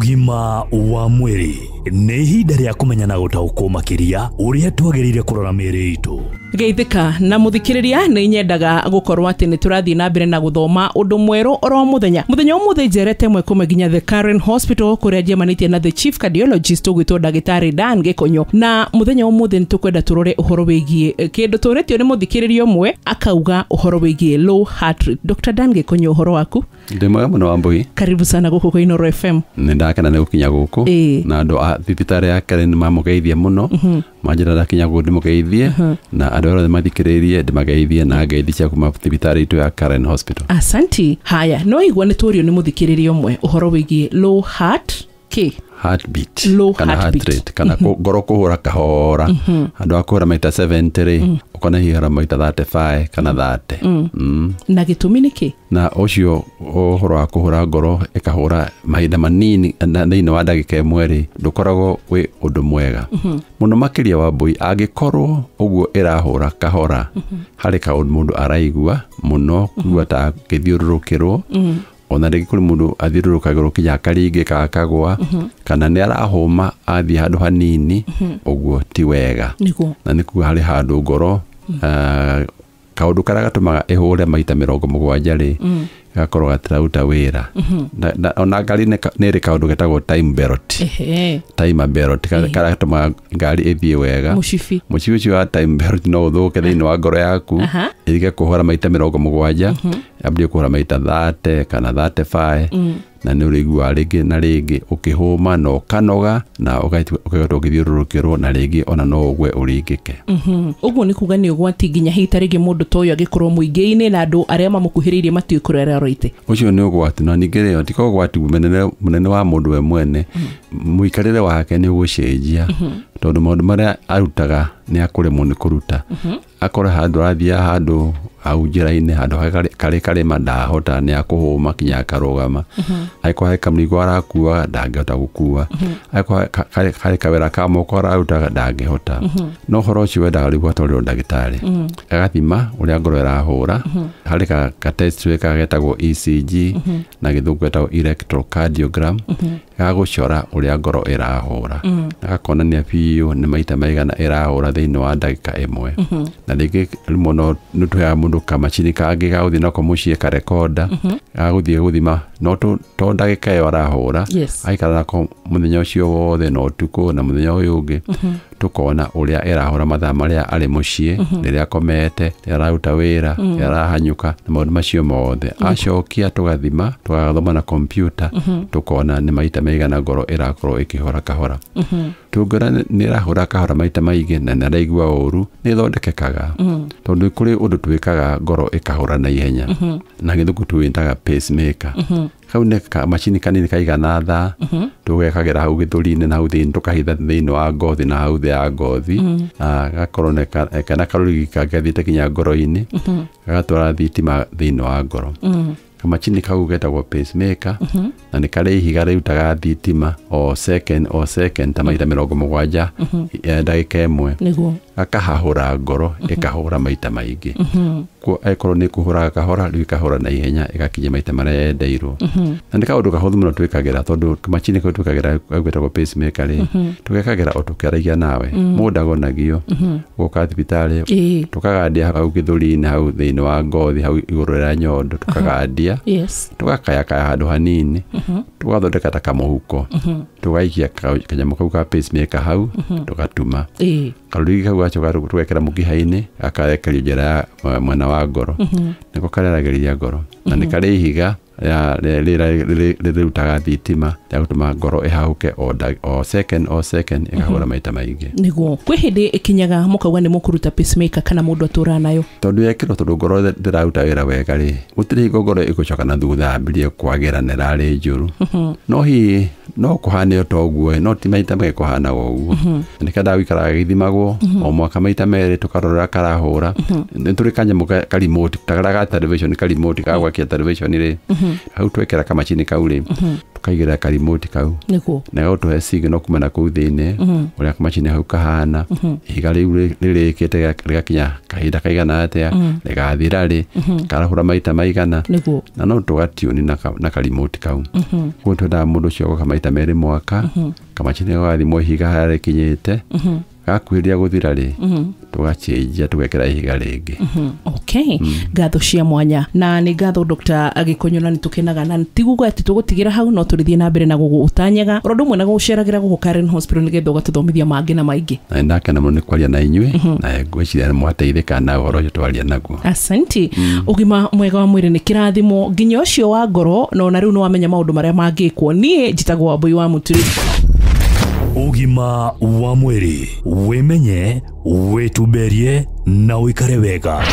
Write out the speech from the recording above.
Ũgima wa mwĩrĩ nĩ ihinda rĩa kũmenya na gũtaũkwo makĩria ũrĩa twagĩrĩire kũrora mĩĩrĩ itũ. Geithĩka na mũthikĩrĩria, nĩ nyendaga gũkorwo atĩ nĩ tũrathiĩ na mbere na gũthoma ũndũ mwerũ oro mũthenya. Mũthenya ũmũthĩ njerete ĩmwe kũmwe nginya The Karen Hospital kũrĩa njemanĩtie na the chief cardiologist ũgwĩtwo ndagĩtarĩ Dan Gĩkonyo. Na mũthenya ũmũthĩ nĩ tũkwenda tũrore ũhoro wĩgiĩ kĩndũ tũrĩtio nĩ mũthikĩrĩria ũmwe akauga ũhoro wĩgiĩ low heart rate. Dr. Dan Gĩkonyo, ũhoro waku? Ndĩ mwega mũno, Wambui. Karibu sana gũkũ kwa Inooro FM. Nĩ ndakena nĩ gũkinya gũkũ. Na andũ a thibitarĩ ya Karen nĩ mamũgeithia mũno, manjĩra ndakinya gũkũ ndĩmũgeithie, na andũ arĩa othe mathikĩrĩirie ndĩmageithie na ngeithi cia kuma thibitarĩ itũ ya Karen Hospital. Asanti. Haya, no igua nĩ tũrio nĩ mũthikĩrĩria ũmwe ũhoro wĩgiĩ low heart k Heartbeat. Low kana heart heartbeat. rate, kana ngoro kũhũra kahora. Handũ ha kũhũra maita 70 rĩ, ũkona hihũra maita 35 kana 30. Na gĩtũmi nĩ kĩ? Na ũcio ũhoro wa kũhũra ngoro ĩkahũra mahinda manini na thĩinĩ wa ndagĩka 1 rĩ, ndũkoragwo wĩ ũndũ mwega mũno makĩria, Wambui. Angĩkorwo ũguo ĩrahũra kahora, harĩ kaũndũ mũndũ araigua mũno, kugua ta akĩthiũrũrũkĩrwo. Ona rĩngĩ kũrĩ mũndũ athiũrũrũkagĩrwo kinya akaringĩka akagwa, kana nĩ arahũma athiĩ handũ hanini, ũguo ti wega. Na nĩ kuga harĩ handũ ngoro, kaũndũ karĩa gatũmaga ĩhũre maita 70 rĩ, gakorwo gatiraruta wĩra. Ona ngari nĩ ĩrĩ kaũndũ getagwo time belt. Time belt karĩa gatũmaga ngari ĩthiĩ wega. Mũcibi. Mũcibi ũcio wa time belt no ũthũke thĩinĩ wa ngoro yaku, ĩrige kũhũra maita 70, yambĩrĩrie kũhũra maita 30 kana 35, na nĩ ũrĩiguaga rĩngĩ na rĩngĩ ũkĩhũma na ũkanoga na ũkaigua ũgĩthiũrũrũkĩrwo, na rĩngĩ ona no ũgwe ũringĩke. Ũguo nĩ kuga nĩ ũgwati nginya hihi ta rĩngĩ mũndũ ta ũyũ agĩkorwo mũingĩ-inĩ na andũ arĩa mamũkuhĩrĩirie matiũĩ kũrĩa arorete. Ũcio nĩ ũgwati, na ningĩ rĩ, ti ũgwati mũnene mũnene wa mũndũ we mwene, mũikarĩre wake nĩ ũgũcenjia, tondũ maũndũ marĩa arutaga nĩ akũremwo nĩ kũruta. Akorwo handũ arathiaga handũ hau njĩra-inĩ, handũ karĩ karĩma, ndahota, nĩ akũhũma kinya akarũgama. Angĩkorwo harĩ kamũrigo arakua, ndangĩhota gũkua. Angĩkorwo harĩ kawĩra ka moko ararutaga, ndangĩhota. No ũhoro ũcio wendaga rĩu gwatwarĩrwo ndagĩtarĩ agathima ũrĩa ngoro ĩrahũra. Harĩ ka test twĩkaga getagwo ECG, na gĩthũngũ getagwo electrocardiogram, gagũcora ũrĩa ngoro ĩrahũra na gakonania biũ nĩ maita maigana ĩrahũra thĩinĩ wa ndagĩka 1. Na rĩngĩ rĩmwe no nĩ tũheaga mũndũ kamacini kangĩ ga gũthiĩ nako mũciĩ, karekonda ga gũthiĩ gũthima no to ndagĩka ĩyo arahũra, aikara nako mũthenya ũcio wothe na ũtukũ na mũthenya ũyũ ũngĩ, tũkona ũrĩa ĩrahũra mathaa marĩa arĩ mũciĩ, rĩrĩa akomete, rĩrĩa araruta wĩra, rĩrĩa arahanyũka, na maũndũ macio mothe. Acokia tũgathima, tũgathoma na kompyuta, tũkona nĩ maita maigana ngoro ĩrakorwo ĩkĩhũra kahora. Tũngĩona nĩ ĩrahũra kahora maita maingĩ na nĩ araigua ũru, nĩ ĩthondekekaga, tondũ kũrĩ ũndũ twĩkaga ngoro ĩkahũra na ihenya, na gĩthũngũ tũwĩtaga pacemaker. Kau nĩ kamacini kanini kaigana thaa, tũgekagĩra hau gĩthũri-inĩ na hau thĩinĩ, tũkahitha thĩinĩ wa ngothi na hau thĩ ya ngothi, na gakorwo kana karũrigi kangĩthiĩte kinya ngoro-inĩ, gagatwara thitima thĩinĩ wa ngoro. Kamacini kau getagwo pacemaker, na nĩ karĩ ihiga rĩrutaga thitima o second o second ta maita 70 ya ndagĩka 1. Gakahahũra ngoro ĩkahũra maita maingĩ. Angĩkorwo nĩ kũhũraga kahora, rĩu ĩkahũra na ihenya, ĩgakinya maita marĩa yendeirwo. Na nĩ kaũndũ kahũthũ mũno twĩkagĩra, tondũ kamacini kau twĩkagĩra kau getagwo pacemaker rĩ, tũgekagĩra o tũkĩaragia nawe. Mũndũ ndagonagio gũka thibitarĩ, tũkagandia hau gĩthũri-inĩ, hau thĩinĩ wa ngothi, hau igũrũ rĩa nyondo, tũkagandia, tũgakayakaya handũ hanini, tũgathondeka ta kamũhuko, tũgaikia kanyamũ kau ka pacemaker hau, tũgatuma karũrigi kau, gacoka tũgekĩra mũkiha-inĩ, gakarekerio njĩra ya mwena wa ngoro, nĩko kareragĩria ngoro, na nĩ karĩ ihiga rĩrutaga thitima rĩa gũtũma ngoro ĩhahũke o second o second, ĩkahũra maita maingĩ. Kwĩ hĩndĩ ĩkinyaga mũkauga nĩ mũkũruta pacemaker kana mũndũ atũraga nayo? Tondũ yekĩrwo, tondũ ngoro ndĩraruta wĩra wega rĩ, gũtirĩ hingo ngoro ĩgũcoka na thutha yambĩrĩrie kwagĩra na ĩrarĩ njũru. No hihi no kũhane to ũguo, no ti maita maingĩ kũhanaga ũguo. Na nĩkĩendaga gũikaraga gĩthimagwo o mwaka maita merĩ, tũkarora karahũra. Nĩ tũrĩ kanyamũ ka remote, ta karĩa ga television, ka remote ga gwakia television rĩ, hau twekĩra kamacini kau rĩ, Tũkaigĩrĩra karimoti kau Nĩguo. Na gagũtũhe signal kuma na kũu thĩinĩ ũrĩa kamacini hau kahana, ihiga rĩu rĩrĩkĩte rĩgakinya kahinda kaigana atĩa, rĩgathira rĩ, karahũra maita maigana. Nĩguo. Na no tũgatiuni na karimoti kau. Koguo twendaga mũndũ ũcio agoka maita 2 mwaka, kamacini gagathimwo ihiga harĩa rĩkinyĩte, gakuhĩrĩria gũthira rĩ, tũgacenjia tũgekĩra ihiga rĩngĩ. Okay, ngatho cia mwanya na nĩ ngatho Dr. Gĩkonyo, na nĩ tũkenaga na tiguga atĩ tũgũtigĩra hau, no tũrĩthiĩ na mbere na gũgũtanyaga oro ũndũ ũmwe na gũceragĩra gũkũ Karen Hospital nĩgetha ũgatũthomithia mangĩ na maingĩ. Na nĩ ndakena mũno nĩ kwaria na inyuĩ, na ngwĩciria nĩ mwateithĩka na ũhoro ũcio twaria naguo. Asanti. Ũgima mwega wa mwĩrĩ nĩ kĩrathimo nginya ũcio wa ngoro, na ona rĩu nĩ wamenya maũndũ marĩa mangĩkwo. Niĩ njĩtagwo Wambui wa Mũturi. Ũgima wa mwĩrĩ, wĩmenye, wĩtumberie na ũikare wega.